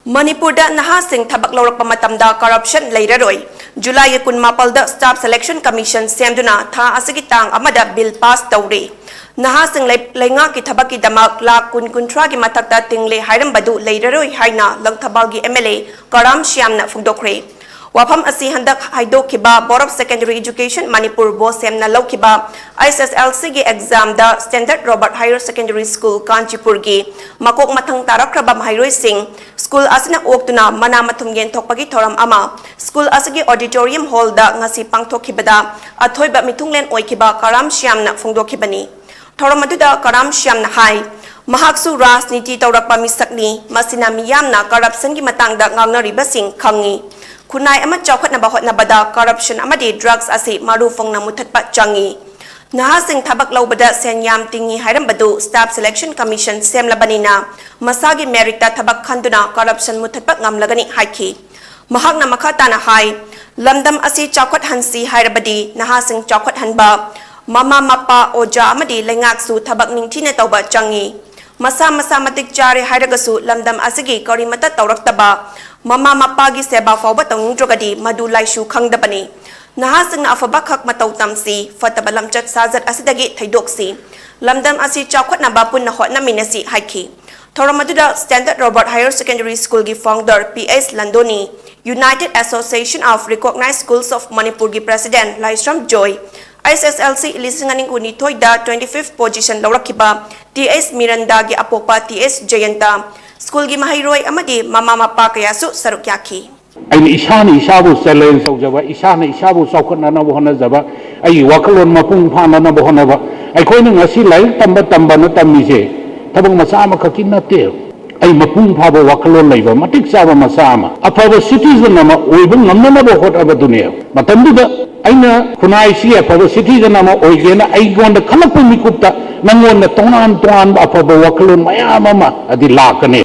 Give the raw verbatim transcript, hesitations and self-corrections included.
ꯃꯅꯤꯄꯨꯔꯗ ꯅꯍꯥꯁꯤꯡ ꯊꯕꯛ ꯂꯧꯔꯛꯄ ꯃꯇꯝꯗ ꯀꯔꯞꯁꯟ ꯂꯩꯔꯔꯣꯏ꯫ ꯖꯨꯂꯥꯏꯒꯤ ꯀꯨꯟꯃꯥꯄꯜꯗ ꯁ꯭ꯇꯥꯐ ꯁꯦꯂꯦꯛꯁꯟ ꯀꯃꯤꯁꯟ ꯁꯦꯝꯗꯨꯅ ꯊꯥ ꯑꯁꯤꯒꯤ ꯇꯥꯡ ꯑꯃꯗ ꯕꯤꯜ ꯄꯥꯁ ꯇꯧꯔꯤ꯫ ꯅꯍꯥꯁꯤꯡ ꯂꯩ-, ꯂꯩꯉꯥꯛꯀꯤ ꯊꯕꯛꯀꯤꯗꯃꯛ ꯂꯥꯈ ꯀꯨꯟ ꯀꯨꯟꯊ꯭ꯔꯥꯒꯤ ꯃꯊꯛꯇ ꯇꯤꯡꯂꯦ ꯍꯥꯏꯔꯝꯕꯗꯨ ꯂꯩꯔꯔꯣꯏ ꯍꯥꯏꯅ ꯂꯪꯊꯕꯥꯜꯒꯤ ꯑꯦꯝ ꯑꯦꯜ ꯑꯦ ꯀꯔꯥꯝ ꯁ꯭ꯌꯥꯝꯅ ꯐꯣꯡꯗꯣꯛꯈ꯭ꯔꯦ꯫ ꯋꯥꯐꯝ ꯑꯁꯤ ꯍꯟꯗꯛ ꯍꯥꯏꯗꯣꯛꯈꯤꯕ Board of Secondary Education Manipur ꯕꯣꯁꯦꯝꯅ ꯂꯧꯈꯤꯕ ꯑꯩꯆ ꯑꯦꯁ ꯑꯦꯜ ꯁꯤꯒꯤ ꯑꯦꯛꯖꯥꯝꯗ Standard Robert Higher Secondary School ꯀꯥꯟꯆꯤꯄꯨꯔꯒꯤ ꯃꯀꯣꯛ ꯃꯊꯪ ꯇꯥꯔꯛꯈ꯭ꯔꯕ ꯃꯍꯩꯔꯣꯏꯁꯤꯡ ꯁ꯭ꯀꯨꯜ ꯑꯁꯤꯅ ꯑꯣꯛꯇꯨꯅ ꯃꯅꯥ ꯃꯊꯨꯝ ꯌꯦꯟꯊꯣꯛꯄꯒꯤ ꯊꯧꯔꯝ ꯑꯃ ꯁ꯭ꯀꯨꯜ ꯑꯁꯤꯒꯤ ꯑꯣꯗꯤꯇꯣꯔꯤꯌꯝ ꯍꯣꯜꯗ ꯉꯁꯤ ꯄꯥꯡꯊꯣꯛꯈꯤꯕꯗ ꯑꯊꯣꯏꯕ ꯃꯤꯊꯨꯡꯂꯦꯟ ꯑꯣꯏꯈꯤꯕ ꯀꯔꯥꯝ ꯁ꯭ꯌꯥꯝꯅ ꯐꯣꯡꯗꯣꯛꯈꯤꯕꯅꯤ꯫ ꯊꯧꯔꯝ ꯑꯗꯨꯗ ꯀꯔꯥꯝ ꯁ꯭ꯌꯥꯝꯅ ꯍꯥꯏ, ꯃꯍꯥꯛꯁꯨ ꯔꯥꯖꯅꯤꯇꯤ ꯇꯧꯔꯛꯄ ꯃꯤꯁꯛꯅꯤ, ꯃꯁꯤꯅ ꯃꯤꯌꯥꯝꯅ ꯀꯔꯞꯁꯟꯒꯤ ꯃꯇꯥꯡꯗ ꯉꯥꯡꯅꯔꯤꯕꯁꯤꯡ ꯈꯪꯏ꯫ ꯈꯨꯟꯅꯥꯏ ꯑꯃ ꯆꯥꯎꯈꯠꯅꯕ ꯍꯣꯠꯅꯕꯗ ꯀꯔꯞꯁꯟ ꯑꯃꯗꯤ ꯗ꯭ꯔꯒꯁ ꯑꯁꯤ ꯃꯔꯨ ꯐꯪꯅ ꯃꯨꯊꯠꯄ ꯆꯪꯏ꯫ ꯅꯍꯥꯁꯤꯡ ꯊꯕꯛ ꯂꯧꯕꯗ ꯁꯦꯟ ꯌꯥꯝ ꯇꯤꯡꯏ ꯍꯥꯏꯔꯝꯕꯗꯨ ꯁ꯭ꯇꯥꯐ ꯁꯦꯂꯦꯛꯁꯟ ꯀꯃꯤꯁꯟ ꯁꯦꯝꯂꯕꯅꯤꯅ ꯃꯁꯥꯒꯤ ꯃꯦꯔꯤꯠꯇ ꯊꯕꯛ ꯈꯟꯗꯨꯅ ꯀꯔꯞꯁꯟ ꯃꯨꯊꯠꯄ ꯉꯝꯂꯒꯅꯤ ꯍꯥꯏꯈꯤ꯫ ꯃꯍꯥꯛꯅ ꯃꯈꯥ ꯇꯥꯅ ꯍꯥꯏ, ꯂꯝꯗꯝ ꯑꯁꯤ ꯆꯥꯎꯈꯠꯍꯟꯁꯤ ꯍꯥꯏꯔꯕꯗꯤ ꯅꯍꯥꯁꯤꯡ ꯆꯥꯎꯈꯠꯍꯟꯕ, ꯃꯃꯥ ꯃꯄꯥ, ꯑꯣꯖꯥ ꯑꯃꯗꯤ ꯂꯩꯉꯥꯛꯁꯨ ꯊꯕꯛ ꯅꯤꯡꯊꯤꯅ ꯇꯧꯕ ꯆꯪꯏ꯫ ꯃꯁꯥ ꯃꯁꯥ ꯃꯇꯤꯛ ꯆꯥꯔꯦ ꯍꯥꯏꯔꯒꯁꯨ ꯂꯝꯗꯝ ꯑꯁꯤꯒꯤ ꯀꯔꯤꯃꯠꯇ ꯇꯧꯔꯛꯇꯕ, ꯃꯃꯥ ꯃꯄꯥꯒꯤ ꯁꯦꯕꯥ ꯐꯥꯎꯕ ꯇꯧꯅꯤꯡꯗ꯭ꯔꯒꯗꯤ ꯃꯗꯨ ꯂꯥꯏꯁꯨ ꯈꯪꯗꯕꯅꯤ꯫ ꯅꯍꯥꯁꯤꯡꯅ ꯑꯐꯕ ꯈꯛ ꯃꯇꯧ ꯇꯝꯁꯤ, ꯐꯠꯇꯕ ꯂꯝꯆꯠ ꯁꯥꯖꯠ ꯑꯁꯤꯗꯒꯤ ꯊꯩꯗꯣꯛꯁꯤ꯫ ꯂꯝꯗꯝ ꯑꯁꯤ ꯆꯥꯎꯈꯠꯅꯕ ꯄꯨꯟꯅ ꯍꯣꯠꯅꯃꯤꯟꯅꯁꯤ ꯍꯥꯏꯈꯤ꯫ ꯊꯧꯔꯝ ꯑꯗꯨꯗ Standard Robert Higher Secondary School ꯒꯤ founder ꯄꯤ ꯑꯦꯁ ꯂꯟꯗꯣꯅꯤ, United Association of Recognized Schools of Manipur ꯒꯤ president Laishram Joy, H S L C ꯂꯤꯁꯤꯡ ꯑꯅꯤ ꯀꯨꯟꯅꯤꯊꯣꯏꯗ twenty fifth position ꯂꯧꯔꯛꯈꯤꯕ ꯇꯤ ꯑꯦꯁ ꯃꯤꯔꯟꯗꯥꯒꯤ ꯑꯄꯣꯛꯄ ꯇꯤ ꯑꯦꯁ ꯖꯌꯟꯇ, ꯁ꯭ꯀꯨꯜꯒꯤ ꯃꯍꯩꯔꯣꯏ ꯑꯃꯗꯤ ꯃꯃꯥ ꯃꯄꯥ ꯀꯌꯥꯁꯨ ꯁꯔꯨꯛ ꯌꯥꯈꯤ꯫ ꯑꯩꯅ ꯏꯁꯥꯅ ꯏꯁꯥꯕꯨ challenge ꯇꯧꯖꯕ, ꯏꯁꯥꯅ ꯏꯁꯥꯕꯨ ꯆꯥꯎꯈꯠꯅꯅꯕ ꯍꯣꯠꯅꯖꯕ, ꯑꯩꯒꯤ ꯋꯥꯈꯜꯂꯣꯟ ꯃꯄꯨꯡ ꯐꯥꯅꯅꯕ ꯍꯣꯠꯅꯕ꯫ ꯑꯩꯈꯣꯏꯅ ꯉꯁꯤ ꯂꯥꯏꯔꯤꯛ ꯇꯝꯕ ꯇꯝꯕꯅ ꯇꯝꯃꯤꯁꯦ ꯊꯕꯛ ꯃꯆꯥ ꯑꯃꯈꯛꯀꯤ ꯅꯠꯇꯦ꯫ ꯑꯩ ꯃꯄꯨꯡ ꯐꯥꯕ ꯋꯥꯈꯜꯂꯣꯟ ꯂꯩꯕ ꯃꯇꯤꯛ ꯆꯥꯕ ꯃꯆꯥ ꯑꯃ, ꯑꯐꯕ citizen ꯑꯃ ꯑꯣꯏꯕ ꯉꯝꯅꯅꯕ ꯍꯣꯠꯅꯕꯗꯨꯅꯦꯕ꯫ ꯃꯇꯝꯗꯨꯗ ꯑꯩꯅ ꯈꯨꯟꯅꯥꯏꯁꯤ ꯑꯐꯕ citizen ꯑꯃ ꯑꯣꯏꯒꯦꯅ ꯑꯩꯉꯣꯟꯗ ꯈꯜꯂꯛꯄ ꯃꯤꯀꯨꯞꯇ ꯅꯪꯉꯣꯟꯗ ꯇꯣꯉꯥꯟ ꯇꯣꯉꯥꯟꯕ ꯑꯐꯕ ꯋꯥꯈꯜꯂꯣꯟ ꯃꯌꯥꯝ ꯑꯃ ꯑꯗꯤ ꯂꯥꯛꯀꯅꯤ꯫